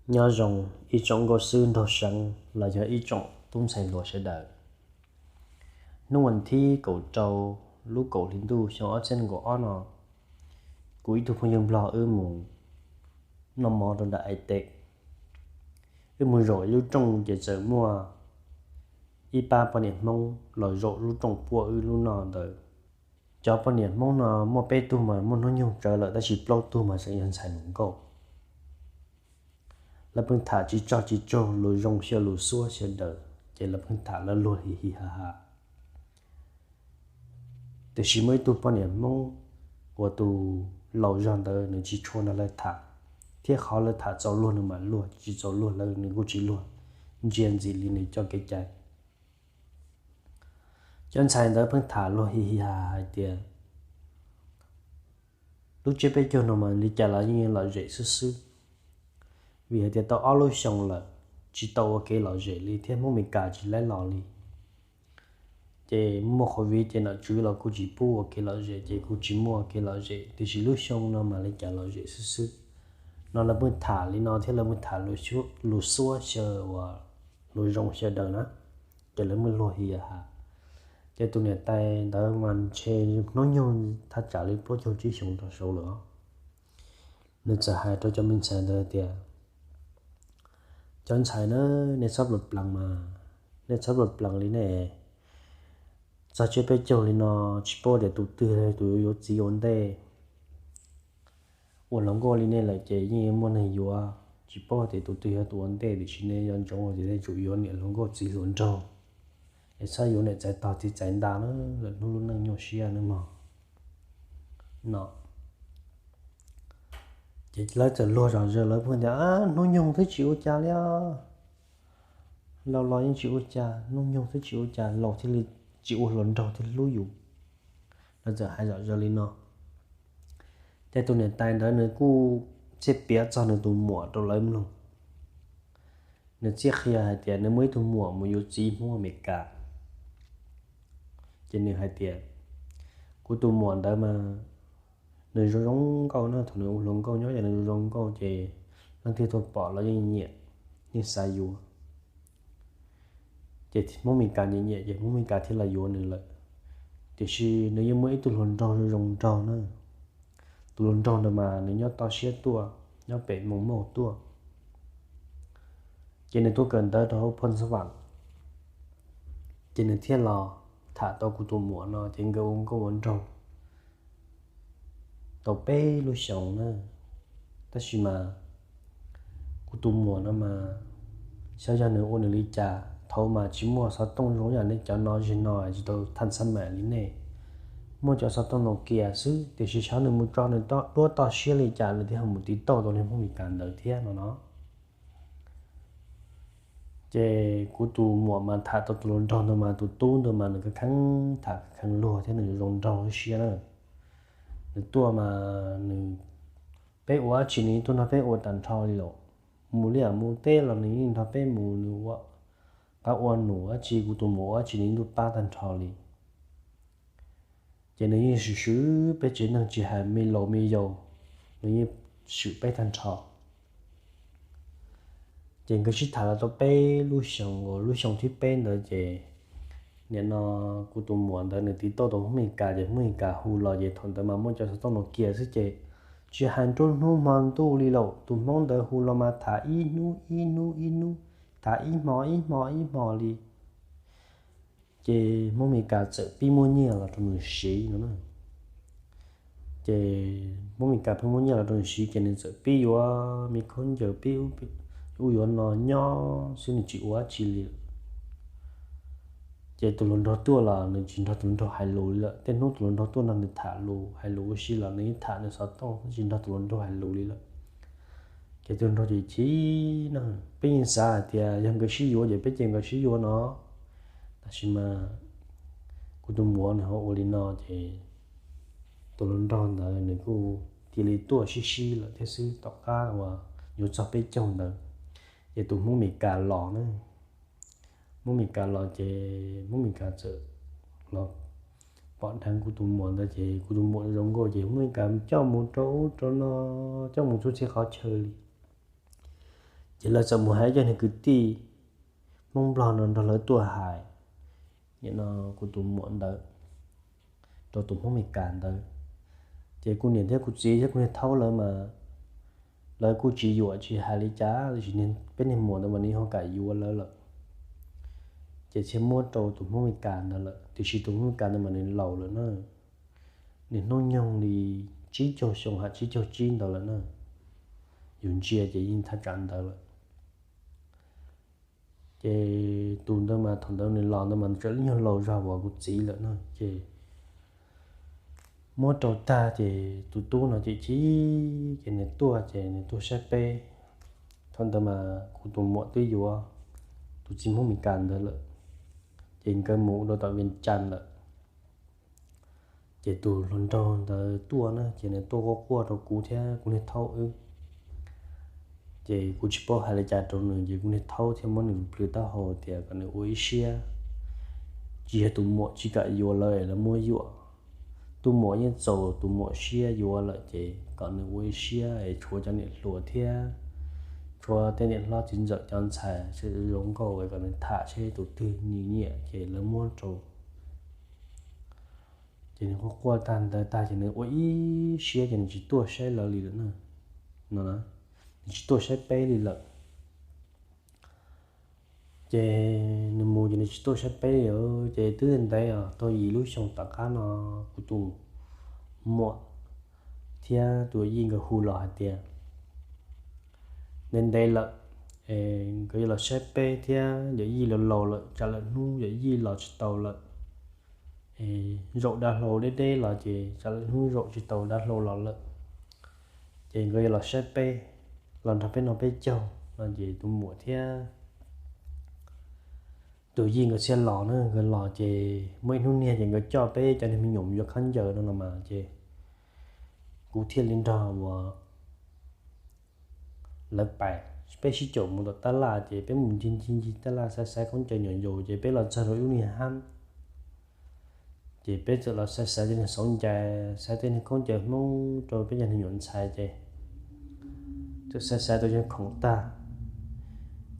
Nyob zoo ib tsoom nkauj xwb nraug seev los yog ib tsoom tub ntxhais hluas sawv daws. Hnub vas thib kaum rau lub kaum hli ntuj xyoo ob txhiab nees nkaum ob no, kuv ib tug phooj ywg nplog wb mus noj mov rau nram Ais Tes. Wb mus zaum ib lub rooj ces txawm muaj ib pab poj niam Hmoob los zaum lub rooj puab wb lub noj ntawd. Cov poj niam Hmoob no muaj peb tug mas muaj hnub nyoog tsawv lawm, tab sis plaub tug mas tseem yog ntxhais hluas nkauj. Lawv pheej tham tsis tso tsis tsaug, lus zoo xyaw lus xuab xyaw daws, ces lawv pheej tham lawv luag hi hi ha ha. Tiam sis muaj ib tug poj niam Hmoob uas tus laus zog ntawd nws tsis tshua nrog lawv tham, thiab qhov lawv tham txaus luag nws mam luag, tsis txaus luag lawv nws kuj tsis luag, ntsia ntxim li nws cov kev cai. Cov ntxhais ntawd pheej tham luag hi hi ha ha hais tias lub tsiab peb caug no mas li cas los yeej lom zem xwb xwb, vim hais tias tau ob lub xyoo lawm tsis tau ua kev lom zem li thiab Hmoob Mes Kas tsis laib los li. Ces muaj qhov viv ces nom tswv los kuj tsis pub ua kev lom zem, ces kuj tsis muaj ua kev lom zem, tiam sis lub xyoo no mas li cas lom zem xwb xwb. No lawv pheej tham li no thiab lawv pheej tham lus xuab xyaw uas lus zoo xyaw daws na, ces lawv muaj luag hi ha. Ces tus niam tais ntawd mas ntshe hnub nyoog thaj tsam li plaub caug tsib xyoos rau saud lawm. Nws txawm hais rau cov me ntxhais ntawd tias, cov ntxhais na, nej txhob plaws plees mas, nej txhob plaws plees li nej. Txog tsiab peb caug li no tsis paub tias tus twg tus yuav txiv ua ntej. Ua hluas nkauj li nej lawm ces yeej muaj neeg yuav, tsis paub tias tus twg yog tus ua ntej, tiam sis nej yuav ntsoov tias nej tsum yuav niam hluas nkauj txiv hluas nraug, es txhob yuav niam txais tog txiv txais nta na, lwm hnub lub neej nyuaj siab nawb mog. No ces lawv txawm luag zom zaws, lawv pheej tias, hnub nyoog twb tsis ua cas li os, laus los yeej tsis ua cas, hnub nyoog twb tsis ua cas, laus thiaj li tsis ua hluas nraug thiaj hlub yus. Lawv txawm hais zom zaws li no. Ces tus niam tais ntawd nws kuj txhiaj piav txog nws tus muam rau lawv mloog. Nws txhiaj qhia hais tias nws muaj ib tug muam mus yuav txiv Hmoob Amelikas. Ces nws hais tias, kuv tus muam ntawd mas nws zoo zoo nkauj na, thaum nws ua hluas nkauj nyob ces nws zoo zoo nkauj, ces leej twg tuaj pom los yeej nyiam, yeej xav yuav. Ces Hmoob Mes Kas nyiam nyiam ces Hmoob Mes Kas thiaj los yuav nws lawm. Tiam sis nws yeej muaj ib tug hluas nraug zoo zoo nraug na. Tus hluas nraug ntawd mas nws nyob toj siab tuaj, nyob pem Moos Mauj tuaj. Ces nws tuaj kawm ntawv rau hauv Phoo Xab Vam, ces nws thiaj los tham tau kuv tus muam no, ces nkawd ua nkauj ua nraug tau peb lub xyoos na. Tab sis mas kuv tus muam no mas xyov yog nws ua nws li cas, thaum mas tsis muaj xov tooj zoo yam nej cov no, zig no tsis tau thaj xab mam li nej, muaj cov xov tooj Nokia xwb, tiam sis xyov nws mus tso nws duab toj siab li cas nws thiaj ho mus tiv tauj tau niag Hmoob Mes Kas ntawd thiab no no. Ces kuv tus muam mas tham tau tus hluas nraug ntawd mas tus tub ntawd mas nws kheev tham kheev luag thiab nws zoo nraug siab na. Nws tuaj mas nws, peb ua dab tsi nws yeej tuaj nrog peb ua tag nrho li lawm. Mus liaj mus teb los nws yeej nrog peb mus, nws ua qab ua num dab tsi, kuv tus muam ua dab tsi nws yeej tuaj pab tag nrho li. Ces nws yeej swm swm peb tsev neeg tsis hais me laus me yaus, nws yeej swm peb tag nrho. Ces nkawd sib tham los tau peb lub xyoos, lub xyoo thib peb ntawd ces nim no kuv tus muam ntawd nws tiv tauj tau Hmoob Mes Kas, ces Hmoob Mes Kas hu los ces thaum ntawd mas muaj cov xov tooj Nokia xwb ces tsis hais nruab hnub hmo ntuj li lawm, tus Hmoob ntawd hu los mas tham ib hnub ib hnub ib hnub, tham ib hmo ib hmo ib hmo li. Ces Hmoob Mes Kas txawm pib muab nyiaj los rau nws siv no na. Ces Hmoob Mes Kas pheej muab nyiaj los rau nws siv ces nws txawm pib yuav me khaub ncaws, pib ub yuav no nyob xwb, nws tsis ua dab tsi li. Ces tus hluas nraug tuaj los nws tsis nrog tus hluas nraug hais lus li lawm. Tej hnub tus hluas nraug tuaj nrog nws tham lus hais lus ua si los nws yeej tham nws xov tooj, tsis nrog tus hluas nraug hais lus li lawm. Ces tus hluas nraug ces chim no, peb yeej xav hais tias yog nkawd sib yuav ces peb cia nkawd sib yuav no. Tab sis mas kuv tus muam nws ho ua li no ces tus hluas nraug ntawd nws kuj cia li tuaj sib sib lawm thiab xwb. Tom qab uas yuav txog peb caug ntawd ces tus Hmoob Mes Kas los na. Hmoob Mes Kas los ces Hmoob Mes Kas txawm los pom dheev kuv tus muam ntawd ces kuv tus muam zoo nkauj ces Hmoob Mes Kas coj mus rau ub rau no, coj mus txhua txhia qhov chaw li. Ces lawv txawm mus hais cov niag kwv tij Hmoob Nplog no nrog lawv tuaj hais, nim no kuv tus muam ntawd rau tus Hmoob Meskas ntawd. Ces kuv niam thiab kuv txiv thiab kuv niag thaub lawv mas lawv kuj tsis yuam tsis hais li cas, tiam sis peb niag muam ntawd mas nws ho kam yuav lawv lawm. Ces thiaj muab rau tus Hmoob Meskas ntawd lawm, tiam sis tus Hmoob Meskas ntawd mas nws laus lawm na, nws hnub nyoog li tsib caug xyoo hab tsib caug tsib ntawd lawm na, yus ntsia ces yeej thaj tsam ntawd lawm. Ces tus ntawd mas thaum ntawd nws los ntawd mas nws tseem lub nyuag laus zog uas kuv txiv lawm na. Ces muab rau tag ces tus tub no ces chim, ces nws tuaj ces nws tuaj saib peb. Thaum ntawd mas kuv tus muam twb yuav tus txiv Hmoob Meskas ntawd lawm, ces nkawd mus rau tom Vias Cas lawm. Ces tus hluas nraug ntawd tuaj na, ces nws tuaj quaj quaj rau kuv thiab kuv niag thaub wb. Ces kuv tsis paub hais li cas rau nws, ces kuv niag thaub thiaj muab nws plhws taub hau tias kom nws ua ib siab, tsis yog tus muam tsis kam yuav lawv, lawv muab yuam. Tus muam yeej txaus tus muam siab yuav lawm, ces kom nws ua ib siab es tshuav cov niam hluas thiab tshuav tej niam hlob txiv ntxawm cov ntxhais sawv daws zoo nkauj kom nws tham seb tus twg nws nyiam ces lawv muab rau. Ces nws quaj quaj tag ntawd tag ces nws ua ib siab ces nws tsis tuaj saib lawv li lawm na, no, nws tsis tuaj saib peb li lawm. Ces nws mus ces nws tsis tuaj saib peb li, ces twb ntev os, tau yim lub xyoo tom qab no kuv tus muam thiab tus yawm yij nkawd hu los hais tias ntev ntev lawm, nkawd yuav los saib peb thiab, yawm yij laus laus lawm, tsam lawm hnub yawm yij los tsis tau lawm. Zaum dav hlau deb deb los ces tsam lawm hnub zaum tsis tau dav hlau los lawm, ces nkawd yuav los saib peb, los nrog peb noj peb caug no. Ces tus muam thiab tus yij nkawd thiaj los na, nkawd los ces muaj ib hnub niag ces nkawd coj peb cov niag me nyuam mus yuav khaub ncaws no los mas ces kuv thiaj li nrog uas lawv pais, peb sib caum mus tom tab laj ces peb mus ncig ncig ncig tab laj xaiv xaiv khaub ncaws nyuam yaus ces peb los txog rau ib lub niag hab. Ces peb txawm los xaiv xaiv tej niag xauv ncais, xaiv tej niag khaub ncaws Hmoob rau peb cov niag nyuam ntxhais ces txawm xaiv xaiv tau cov khoom tag,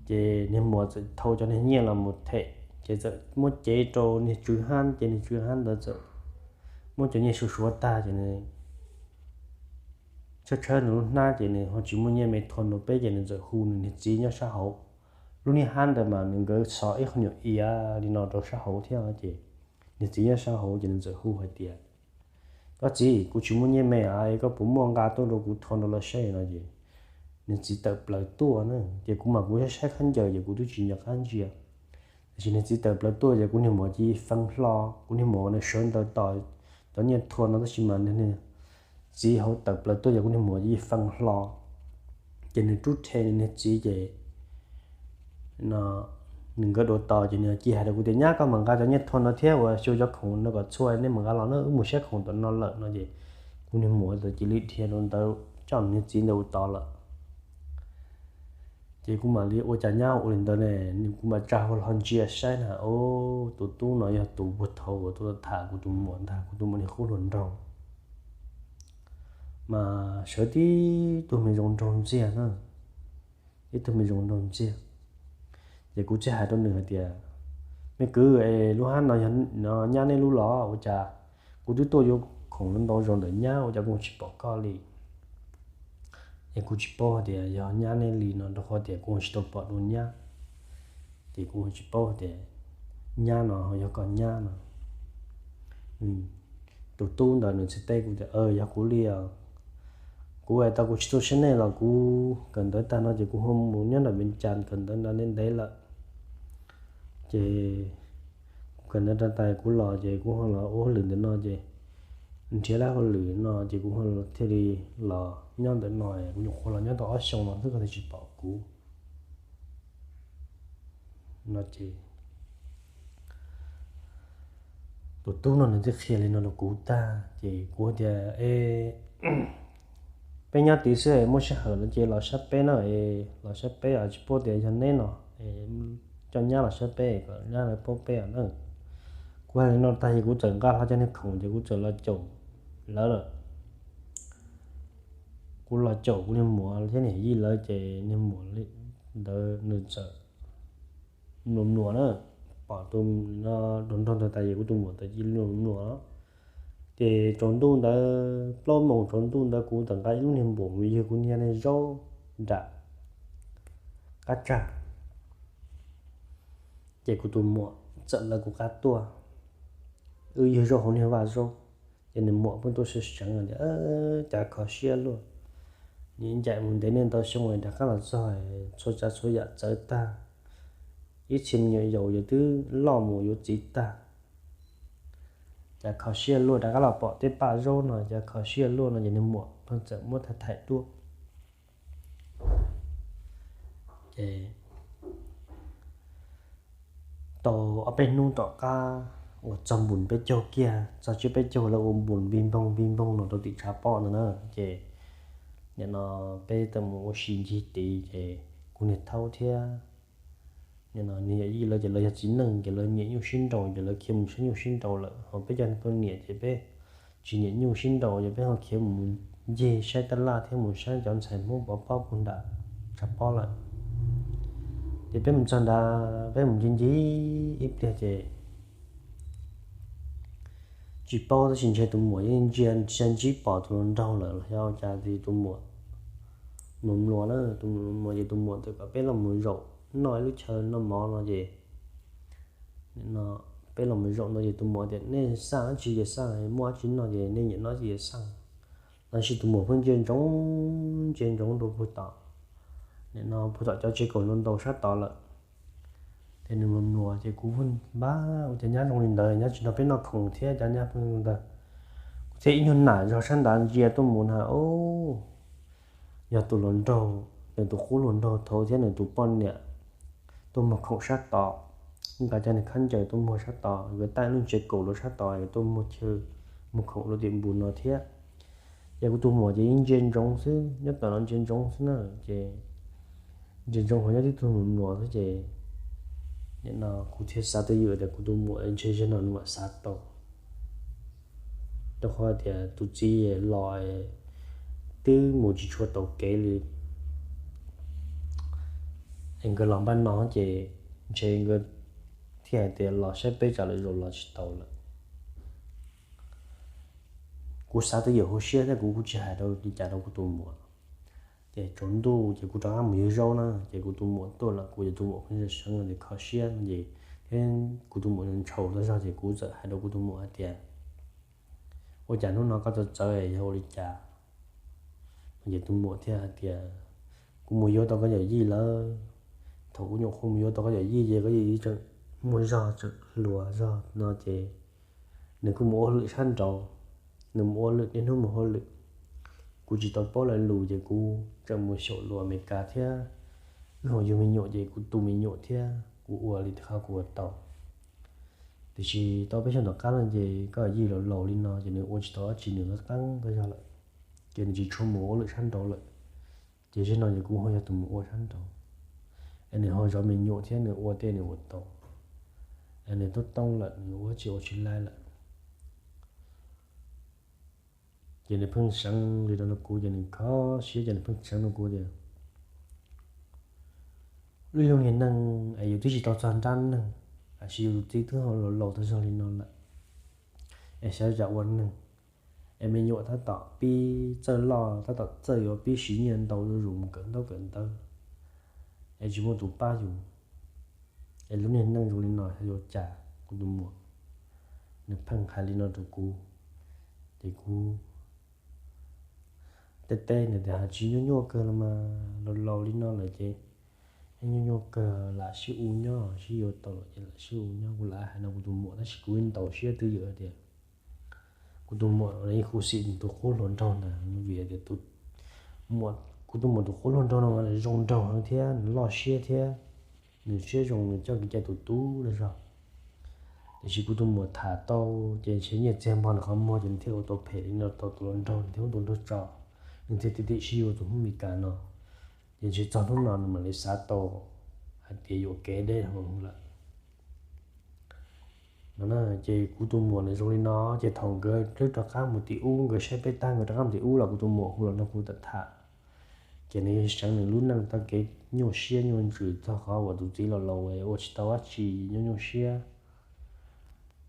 ces niag muam txawm thau cov niag nyiaj los mus them ces txawm muab cev rau niag tswv hab, ces niag tswv hab ntawd txawm muab cov nyiaj suav suav tag ces nws tshawb tshawb nws lub hnab ces nws ho tsis muaj nyiaj me thua rau peb ces nws txawm hu nws niag txiv nyob sab hauv. Lub niag hab ntawd mas nws nkawd xov ib qho nyuam iav li no rau sab hauv thiab ces nws txiv nyob sab hauv ces nws txawm hu hais tias, koj txiv, kuv tsis muaj nyiaj me a, koj puas muaj nqa tuaj rau kuv thua rau lawv saib no ces nws txiv tawm plaws tuaj na, ces kuv mas kuv saib saib khaub ncaws ces kuv twb tsis nco qab ntsia. Tiam sis nws txiv tawm plaws tuaj ces kuv niag muam cia li fee hlo, kuv niag muam uas nws sawv ntawd tos cov nyiaj thua no tab sis mas nws txiv hauv tawm plaws tuaj ces kuv niag muam cia li fee hlo. Ces nws rub rhe nws niag txiv ces nws nkawd dua tos ces nws cia hais rau kuv tias, nyab, koj mam nqa cov nyiaj thua no thiab uas xyu cov khoom no kom txhua nej mam nqa los na, wb mus saib khoom tom no lawm no ces kuv niag muam txawm cia li dhia rau ntawd coj nws niag txiv ntawd ua tod lawm. Ces kuv mam li ua cas nyab ua li ntawd ne, kuv mam tsa hlo ntsia saib na, o, tus tub no yog tus puag thaum uas tuaj tham kuv tus muam ntag, kuv tus muam niag qub hluas nraug. Mas sawv tib tug me zoo nraug ntxiag na, tib tug me zoo nraug ntxiag. Ces kuv thiaj hais rau nws hais tias, me kwv, es lub hab no nyab neb lub los? Ua cas kuv twb tuaj yuav khoom ntau zaus ntawm nyab ua cas kuv tsis pom koj li? Es kuv tsis paub hais tias yog nyab neb li no rau qhov tias kuv tsis tau pom dua nyab. Ces kuv tsis paub hais tias nyab no ho yog koj nyab no. Tus tub ntawd nws thiaj teb kuv tias, yog kuv li os. Kuv hais tau kuv tsis tuaj saib nej los kuv kawm ntawv tag no ces kuv ho mus nyob nram Vias Cas kawm ntawv ntev ntev lawm. Ces kuv kawm ntawv tag kuv los ces kuv ho los ua hauj lwm ntawm no ces nrhiav lab hauj lwm no ces kuv thiaj li los nyob ntawm no, kuv nyuam qhuav los nyob tau ob xyoos no xwb koj thiaj tsis pom kuv no ces tus tub no nws twb qhia li no rau kuv tag ces kuv tias, e, peb nyob tid xwb, muaj sij hawm no ces los saib peb na, los saib peb os, tsis paub tias yog neb no, coj nyab los saib peb kom nyab lawv paub peb os na. Kuv hais li no tag ces kuv txawm nqa hlo cov niag khoom ces kuv txawm los caum lawv lawm. Kuv los caum kuv niag muam thiab niam yij lawv ces niag muam ntawd nws txawm mluas mluas na, pom tus no, tus nraug ntawd tas ces kuv tus muam txawm cia li mluas mluas. Ces tsaus ntuj ntawd plaub moos tsaus ntuj ntawd kuv txawm nqa ib lub niag npuam mus ywg kuv niag zaub nram qab tsag. Ces kuv tus muam txawm lawv kuv qab tuaj, wb ywg zaub hauv niag vaj zaub. Ces nws muam pheej tuaj seev seev tias, Cas kho siab luaj, nws ncaim mus ntev niaj ntau xyoo rov qab los txog txhua tsav txhua yam txawv tag, ib txhia me nyuam yaus yus twb loj mus yuav txiv tag, cas kho siab luaj, rov qab los pom tej paj zaub no cas kho siab luaj no. Ces nws muam pheej txawm muab thaij thaij tuaj. Ces tau ob peb hnub tom qab uas txog npus peb caug kiag, txog tsiab peb caug lawv ua npus npig npoog npig npoog no rau tim tshav pob ntawd na. Ces nim no peb txawm mus ua si ncig tid ces kuv niag thaub thiab nim no niag yawm yij lawv ces lawv yog txiv neej ces lawv nyiam nyuj sib nraus ces lawv khiav mus saib nyuj sib nraus lawm, ho peb cov poj niam ces peb tsis nyiam nyuj sib nraus ces peb ho khiav mus ncig saib tab laj thiab mus saib cov ntxhais Hmoob pov pob puag nram tshav pob lawm. Ces peb mus txog nrad peb mus ncig ncig ib pliag ces tsis paub tab sis ntshe tus muam yeej ntsia ntsia ntsib pom tus hluas nraug lawm los xyov cas ces tus muam mluas mluas na, tus muam mluas ces tus muam txawm kom peb los mus zaum noj ib lub chaw noj mov no ces no peb los mus zaum no ces tus muam tias nej xaj dab tsi ces xaj, muaj dab tsi noj ces nej nyiam noj dab tsi ces xaj. Tab sis tus muam pheej ntsia ntsoov ntsia ntsoov rau puag tom, nim no puag tom cov tsev kaum ntau ntau sab tod lawm. Ces nws mluas mluas ces kuv pheej npab ua cas nyab zoo li ntawd, nyab tsis nrog peb noj khoom thiab cas nyab pheej ntawd. Kuv thiaj ib nyuag nam zog sab nrad ntsia tuaj mus na, o, yog tus hluas nraug, nws tus qub hluas nraug thaud thiab nws tus poj niam tuaj muag khoom sab tod, nqa cov niag khaub ncaws tuaj muag sab tod, yuav taij lub tsev kaum rau sab tod yuav tuaj muag chaw muag khoom rau tim npus no thiab. Ces kuv tus muam ces yeej ntsia ntsoov xwb, nyob tom no ntsia ntsoov xwb na, ces ntsia ntsoov ho nyob tib tug mluas mluas xwb ces nim no kuv thiaj xav twj ywm tias kuv tus muam ntshe zaum no nws mam xav tau, rau qhov tias tus txiv los twb mus tsis tshua tau kev li. Es nkawd los npaj no ces ntshe nkawd thiaj hais tias los saib peb tsam lwm zaus los tsis tau lawm. Kuv xav twj ywm hauv siab thiab kuv kuj tsis hais rau li cas rau kuv tus muam. Ces tsaus ntuj ces kuv rov qab mus ywg zaub na, ces kuv tus muam tuaj lawm, kuv ces tus muam pheej seev seev tias kho siab no ces thiab kuv tus muam ntshaus tau zog ces kuv txawm hais rau kuv tus muam hais tias, ua cas hnub no koj txawv txawv yog ua li cas? No ces tus muam thiaj hais tias, kuv mus yuav tau koj yawm yij lawm. Thaum kuv nyuam qhuav mus yuav tau koj yawm yij ces koj yawm yij tseem muaj zog tseem hluas zog no ces nws kuj mus ua hauj lwm sab nraud, nws mus ua lwm niaj hnub mus ua hauj lwm. Kuv tsis tau paub lawv lus ces kuv tseem mus xyaum lus Amelikas thiab, wb ho yug me nyuam ces kuv tu me nyuam thiab kuv ua li qhov kuv ua tau. Tiam sis tau peb xyoos tom qab no ces koj yij laus laus li no ces nws ua tsis tau dab tsi, nws qeeb qeeb zog lawm, ces nws tsis tshua mus ua lwm sab nraud lawm. Ces zaum no ces kuv ho yog tus mus ua sab nraud, es nws ho zov me nyuam thiab nws ua tej nws ua tau, es nws tub tooj lawm nws ua tsis ua tsis laib lawm. Ces nws pheej seev li no rau kuv ces nws kho siab ces nws pheej seev rau kuv tias, lub niag neeg es yus twb tsis tau txog nrab neeg, tab sis yus tus txiv twb ho laus laus tau zog li no lawm, es xyov cas ua neeg, es me nyuam tab tom pib txawj loj, tab tom txawj yuav pib siv nyiaj ntau zuj zus mus kawm ntaub kawm ntawv, es tsis muaj tus pab yus, es lub niag neej zoo li no xyov yuav cas. Kuv tus muam nws pheej hais li no rau kuv, ces kuv teb teb nws tias, tsis nyuaj nyuaj kawg los mas, laus laus li no lawm ces nyuaj nyuaj kawg, lam sib ua nyob, sib yuav tau lawm ces lam sib ua nyob. Kuv lam hais no kuv tus muam tab sis kuv ib ntaus siab twj ywm tias kuv tus muam yeej khuv xim nws tus qub hluas nraug ntag, vim tias kuv tus muam tus qub hluas nraug no zoo nraug heev thiab nws loj siab thiab nws siab zoo, nws coj kev cai tus tub lawm zog. Tiam sis kuv tus muam tham tau ces ntshe nyiaj txiag npog nws qhov muag ces nws thiaj ua tau phem li no rau tus hluas nraug, nws thiaj muab tus nraug tso, nws thiaj tig tig sib yuav tus Hmoob Meskas no. Ces ntshe txog hnub no nws mam li xav tau hais tias yuam kev deb heev lawm no na. Ces kuv tus muam nws zoo li no, ces thaum nkawd twb rov qab mus tim ub, nkawd saib peb tag nkawd rov qab mus tim ub los kuv tus muam hu los nrog kuv tham tham. Ces nws seev nws lub neej tag kev nyuaj siab nyuaj ntsws txog qhov uas tus txiv laus laus ua tsis tau dab tsi, nyuaj nyuaj siab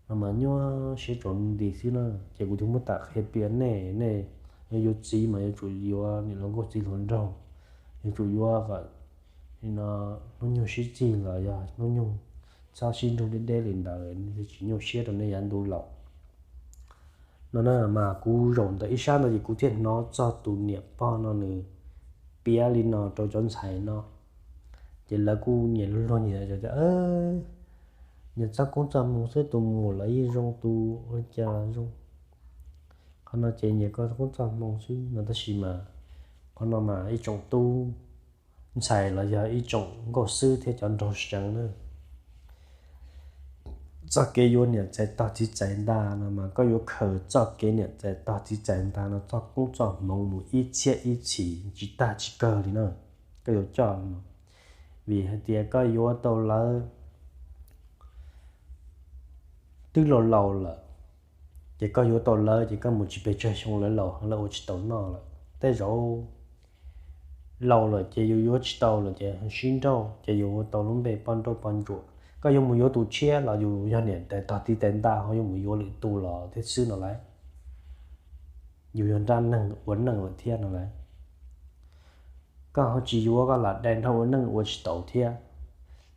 no mas nyuaj siab tsaus nti xwb na. Ces kuv thiaj muab tham qhia piav nej, nej yuav yuav txiv mas yuav tsum yuav niam hluas nkauj txiv hluas nraug, yuav tsum yuav kom hnub nyoog sib txig los yog hnub nyoog txhob sib nrug deb deb li ntawd, nws thiaj tsis nyuaj siab rau nej yav ntu laus no na. Mas kuv zaum ntawm ib sab ntawd ces kuv thiaj hnov txog tus niam pog no nws piav li no rau cov ntxhais no. Ces lawv kuj nyiam luag nyiam tias, nyias txoj koob txoj hmoov xwb, tus muam los yeej zoo, tus ua cas zoo. Qhov no ces nyias koj koob txoj hmoov xwb no, tab sis mas qhov no mas ib tsoom tub ntxhais los yog ib tsoom nkauj xwb thiab cov nraug seev na, txoj kev yuav niam txais tog txiv txais nta no mas koj yuav khaws txoj kev niam txais tog txiv txais nta no txoj koob txoj hmoov mus ib txhiab ib txhis tsis tag tsis kawg li na. Koj yuav coj no, vim hais tias koj yuav tau lawv twb laus laus lawm, ces koj yuav tau lawv ces koj mus tsis pes tsawg xyoo lawv laus lawv ua tsis tau noj lawm. Tej zaum laus lawm ces yus yuav tsis tau lawm ces sib nrauj ces yus ua tau lub npe poj nrauj poj ntsuam. Koj yuav mus yuav tus tshiab los yus yog niam tais tog txiv tais nta ho yuav mus yuav lwm tus los thiab xwb no lauj. Yus yog nrab neeg ua neej lawm thiab no lauj. Koj ho tsis yuav koj lam dai nrog ua neej ua tsis taus thiab.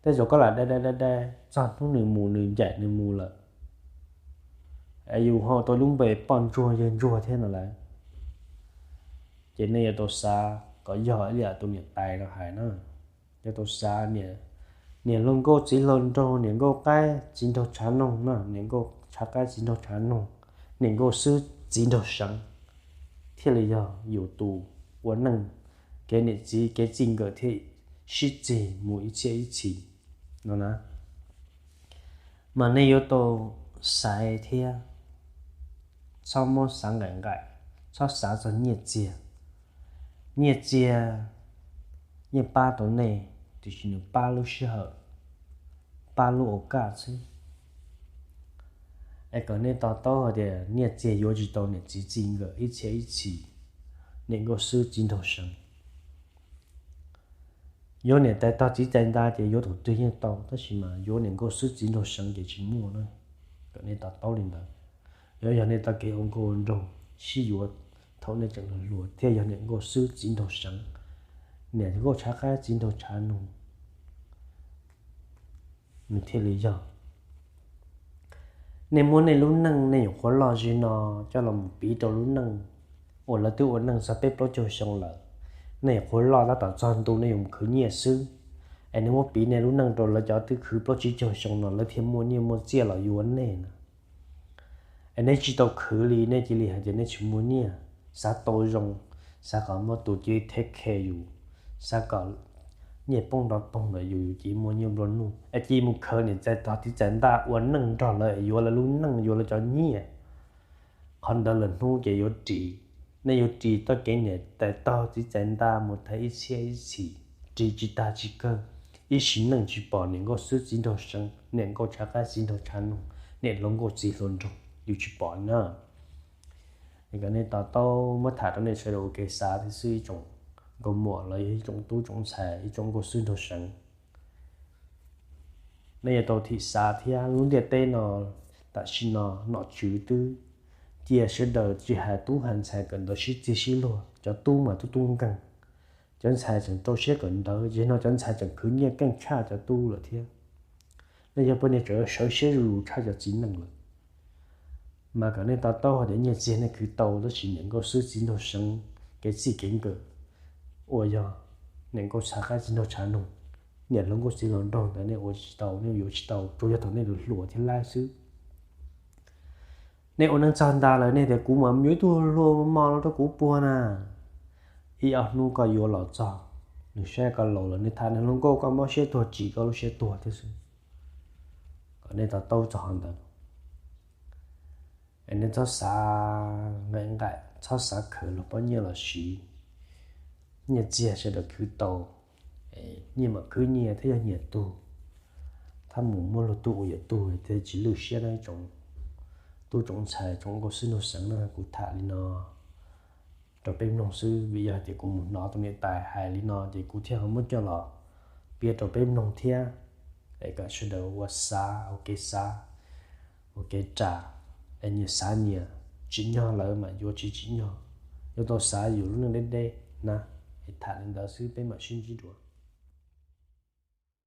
Tej zaum koj lam dai dai dai dai txog hnub nws mus nws ncaim nws mus lawm, es yus ho tau lub npe poj ntsuag yawg ntsuag thiab no lauj. Ces nej yuav tau xav kom yog ib yam tus niam tais no hais na, yuav tau xav niam hluas nkauj txiv hluas nraug, niam nkauj qaib txiv nraug tshav noog na, niam nkauj tshav qaib txiv nraug tshav noog, niam nkauj xwb txiv nraug seev, thiaj li yog yus tus ua neej, kev niam txiv kev txij nkawm thiaj sib txig mus ib txhiab ib txhis no na. Mas nej yuav tau xaiv thiab txhob muab xav nqaim nqaim, txhob xav txog nyiaj txiag. Nyiaj txiag yeej pab tau nej, tiam sis nws pab lub sij hawm, pab lub au kaj xwb. Es kom nej to taub hais tias nyiaj txiag yuav tsis tau niam txiv txij nkawm ib txhiab ib txhis, niam nkauj xwb txiv nraug seev. Yuav niam tais tog txiv tais nta ces yuav thaum twg yeej tau, tab sis mas yuav niam nkauj xwb txiv nraug seev ces tsis muaj na. Kom nej to taub li ntawd. Yuav yog nej tau kev ua nkauj ua nraug sib yuav thaum nej tseem hluas thiaj yog niam nkauj xwb txiv nraug seev, niam nkauj tshav qaib txiv nraug tshav noog, nws thiaj li yog. Nej muab nej lub neej nej nyuam qhuav loj zim no coj los mus piv rau lub neej uas lawv twb ua neej txog peb plaub caug xyoo lawm, nej nyuam qhuav loj tab tom txog ntu nej yuav mus khwv nyiaj xwb, es nej muab piv nej lub neej rau lawv cov twb khwv plaub tsib caug xyoo no lawv thiaj muaj nyiaj muaj txiaj los yuav nej na. Es nej tsis tau khwv li nej cia li hais tias nej tsis muaj nyiaj, xav tau zoo, xav kom muaj tus cia li take care yus, xav kom nyiaj poob nrov poog ntawm yus, yus cia li muaj nyiaj nplua nuj, es cia li mus khaws niam txais tog txiv txais ntaj ua neej nrog lawv yuav lawv lub neej yuav lawv cov nyiaj. Qhov ntawd lawm hnub ces yuav ris, nej yuav ris txoj kev niam tais tog txiv txais ntaj mus tag ib txhiab ib txhis, ris tsis tag tsis kawg, ib sim neej tsis pom niam nkauj xwb txiv nraug seev, niam nkauj tshav qaib txiv nraug tshav noog, niam hluas nkauj txiv hluas nraug yus tsis pom na. Es kom nej to taub muab tham rau nej sawv daws ua kev xav thiab xwb ib tsoom nkauj muam los yog ib tsoom tub tsoom ntxhais ib tsoom nkauj xwb nraug seev. Nej yuav tau thim xav thiab lub ntiaj teb no tam sim no nom tswv twb cia sawv daws tsis hais tub hais ntxhais kawm ntawv sib txig sib luag, cov tub mas tub tub nkeeg, cov ntxhais tseem rau siab kawm ntawv, yog no cov ntxhais tseem khwv nyiaj keej tshaj cov tub lawm thiab. Nej yog poj niam tseem sawv siab zuj zus tshaj cov txiv neej lawm. Mas kom nej to taub hais tias nyiaj txiag nej khwv tau tab sis niam nkauj xwb txiv nraug seev, kev txij kev nkawm uas yog niam nkauj tshav qaib txiv nraug tshav noog, niam hluas nkauj txiv hluas nraug ntawd nej ua tsis tau, nej yuav tsis tau, tsuas yog thaum nej hluas thiab laib xwb. Nej ua neej txog nta lawm nej tias kuv mam yuav ib tug hluas mos los rau kuv puag na. Ib ob hnub koj yuav los txog, nws saib koj laus lawm nws tham nws hluas nkauj koj mob siab tuag tsim koj lub siab tuag thiab xwb. Kom nej to taub txog qhov ntawd. Es nej txhob xav nqaim nqaim, txhob xav khaws luag pob nyiaj los siv. Nyiaj txiag sawv daws khwv tau, nyiaj mam khwb nyiaj thiab yog nyiam tug, thab mus muab luag tug ua yam tug thiaj tsis lwj siab na tsoom tub tsoom ntxhais tsoom nkauj xwb nraug seev na. Kuv tham li no rau peb mloog xwb, vim yog hais tias kuv mus hnov tus niam tais hais li no ces kuv thiaj ho muab coj los piav rau peb mloog thiab, es kom sawv daws ua xav ua kev xav, ua kev ram, es nyias xav nyias, tsim nyog lawm mas yuav tsis tsim nyog, yuav tau xav yus lub neej deb deb na. Es tham li ntawd xwb, peb mam sib ntsib dua.